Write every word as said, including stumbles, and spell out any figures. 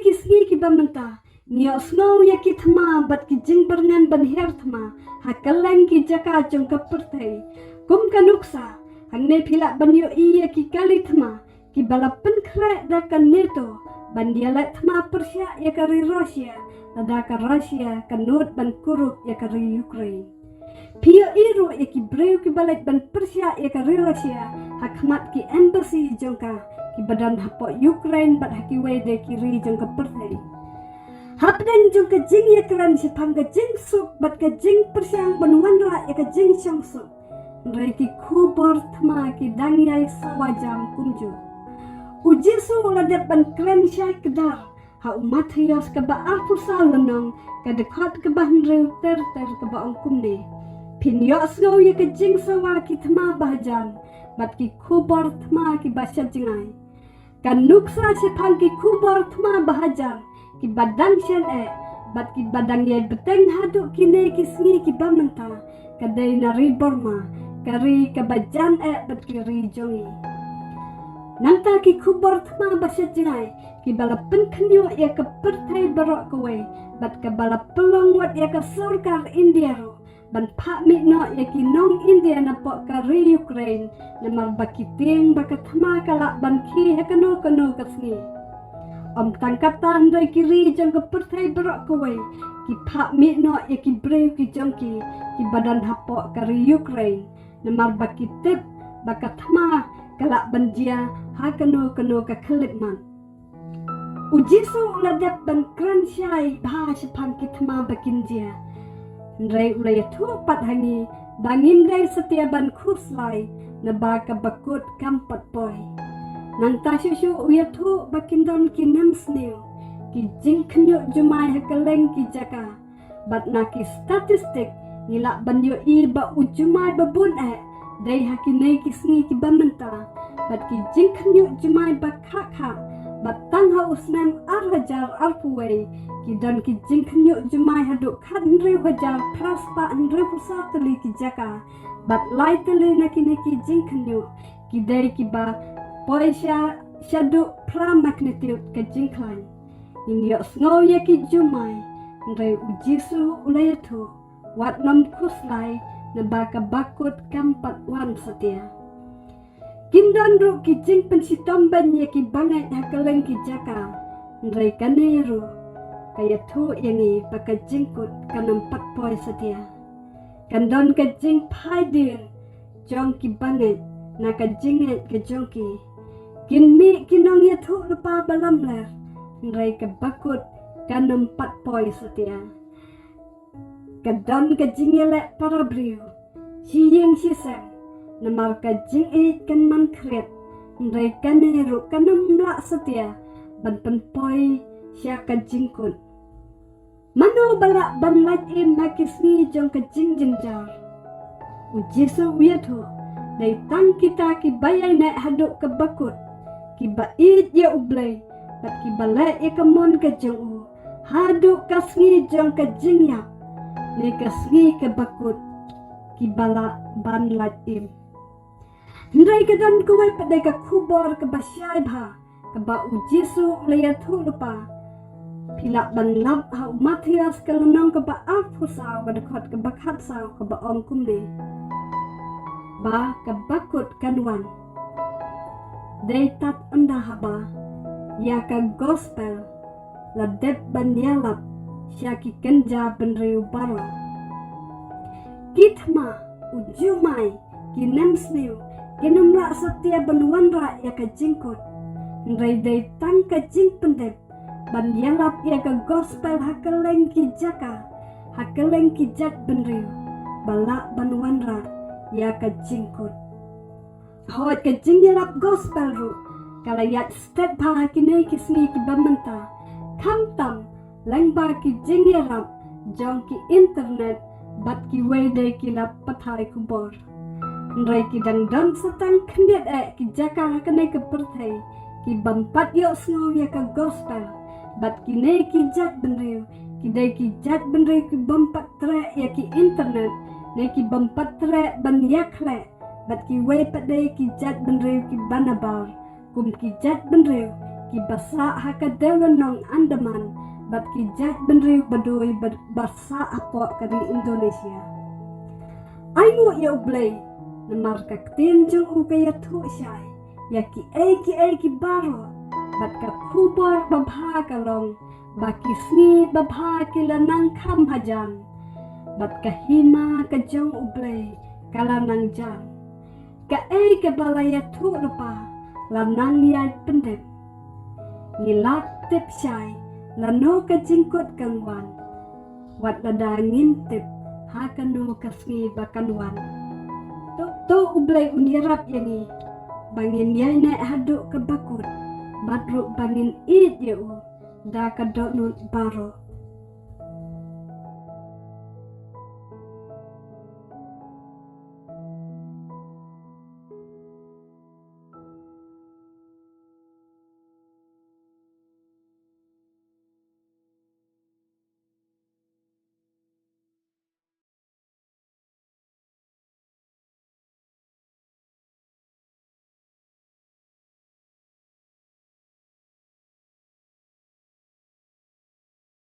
ki sngi kiba mynta, ngi ïohsngew ïa ki thma bad ki jingbyrngem ban hiar thma ha kylleng ki jaka jong ka pyrthei. Kum ka nuksa, hangne phi lah ban ïohi ïa ki kali thma kiba la pynkhreh da ka NATO ban ïaleh thma pyrshah ïa ka ri Russia, lada ka Russia ka nud ban kurup ïa ka ri Ukraine. Phi ïohi ruh ïa ki briew kiba leit ban pyrshah ïa ka ri Russia ha khmat ki embassy jong ka, kiba don hapoh Ukraine bad ha kiwei de ki ri jong ka pyrthei. Hapdeng jong ka jingïakren shaphang ka jingsuk bad ka jingpyrshang ban wanrah ïa ka jingsuk, hynrei ki khubor thma ki dang ïai sawa jam kumjuh. U Jisu u la dep ban kren shai kdar ha u Mathaios kaba arphew saw lynnong, ka dkhot kaba hynriew ter ter, kaba ong kumne: Phin ïohsngew ïa ka jingsawa ki thma bahajan bad ki khubor thma kiba shet jngai. Ka nuksa shaphang ki khubor thma bahajan kiba dang shen eh bad kiba dang ïai bteng haduh kine ki sngi kiba mynta, ka dei na ri Burma, ka ri kaba jan eh bad ki ri jong ngi. Nangta ki khubor thma ba shet jngai kiba la pynkhynñiuh ïa ka pyrthei baroh kawei bad kaba la pynlong wat ïa ka sorkar India ruh ban phah mih noh ïa ki nong India napoh ka ri Ukraine, namar ba ki tieng ba ka thma ka lah ban khie ha kano kano ka sngi. Ym tang kata, hynrei ki ri jong ka pyrthei baroh kawei ki phah mih noh ïa ki briew ki jong ki, kiba don hapoh ka ri Ukraine, namar ba ki tip ba ka thma ka lah ban jia ha kano kano ka khyllipmat. U Jisu u la dep ban kren shai bha shaphang ki thma ba kin jia, hynrei u la ïathuh pat ha ngi ba ngim dei satia ban khuslai, naba ka bakut kam pat poi. Nangta shuh shuh u ïathuh ba kin don ki nemsniew, ki jingkhynñiuh jumai ha kylleng ki jaka. Bad na ki statistik ngi lah ban ïohi ba u jumai ba bun eh dei ha kine ki sngi kiba mynta, bad ki jingkhynñiuh jumai ba khah khah, bad tang ha u snem ar hajar arphew wei ki don ki jingkhynñiuh jumai haduh khathynriew hajar phra spah hynriewphew saw tylli ki jaka, bad lai tylli na kine ki jingkhynñiuh ki dei kiba poi sha shaduh phra magnitude ka jingkhlaiñ. Ngin ïohsngew ïa ki jumai, hynrei u Jisu u la ïathuh, wat nym khuslai, naba ka bakut kam pat wan satia. Kin don ruh ki jingpynshitom beiñ ïa ki bangeit ha kylleng ki jaka, hynrei kane ruh ka ïathuh ïa ngi ba ka jingkut kan ym pat poi satia. Kan don ka jingphai dien jong ki bangeit na ka jingngeit ka jong ki. Kin mih ki nongïathuhlypa ba lamler, hynrei ka bakut kan ym pat poi satia. Ka don ka jingïaleh para briew shi ïing shi sem, namar ka jingïeit kan man khriat, hynrei kane ruh kan ym lah satia ban pynpoi sha ka jingkut. Mano ba lah ban lait im ha ki sngi jong ka jingjynjar? U Jisu u ïathuh, dei tang kita kiba ïaineh haduh ka bakut, kiba ïeit ïa U Blei bad kiba leh ïa ka mon ka jong u haduh ka sngi jong ka jingïap, ne ka sngi ka bakut, kiba lah ban lait im. Hynrei ka don kawei pat de ka khubor kaba shai bha kaba u Jisu u la ïathuhlypa. Phi lah ban lap ha u Mathaios ka lynnong kaba arphew saw, ka dkhot kaba khatsaw, kaba ong kumne: Ba ka bakut kan wan. Dei tad ynda haba ïa ka gospel la dep ban ïalap sha ki kynja bynriew baroh. Ki thma, u jumai, ki nemsniew kin ym lah satia ban wanrah ïa ka jingkut. Hynrei dei tang ka jingpyndep ban ïalap ïa ka gospel ha kylleng ki jaka, ha kylleng ki jait bynriew, ba lah ban wanrah ïa ka jingkut. Hooid, ka jingïalap gospel ruh ka la ïaid stet bha ha kine ki sngi kiba mynta, khamtam lyngba ki jingïarap jong ki internet bad kiwei de ki lad pathai khubor. Hynrei ki dang don sa tang khyndiat eh ki jaka ha kane ka pyrthei kibym pat ïohsngew ïa ka gospel. Bad kine ki jait bynriew ki dei ki jait bynriew kibym pat treh ïa ki internet, ne kibym pat treh ban ïakhleh. Bad kiwei pat de ki jait bynriew kiba nabar, kum ki jait bynriew ki ba sah ha ka dewlynnong Andaman bad ki jaitbynriew baduh ba sah hapoh ka ri Indonesia. Ai nguh ïa U Blei namar ka ktien jong u ka ïathuh shai ïa kiei kiei ki baroh, bad ka khubor babha ka long ba ki sngi babha ki la nang kham hajan, bad ka hima ka jong U Blei ka la nang jan. Kaei kaba la ïathuh lypa la nang ïaid pyndep. Ngi la tip shai lano ka jingkut kan wan, wat lada ngim tip ha kano ka sngi ba kan wan. To, to U Blei un ïarap ïa ngi ba ngin ïaineh haduh kaba kut, bad ruh ba ngin ïeit ïa u da ka dohnud baroh.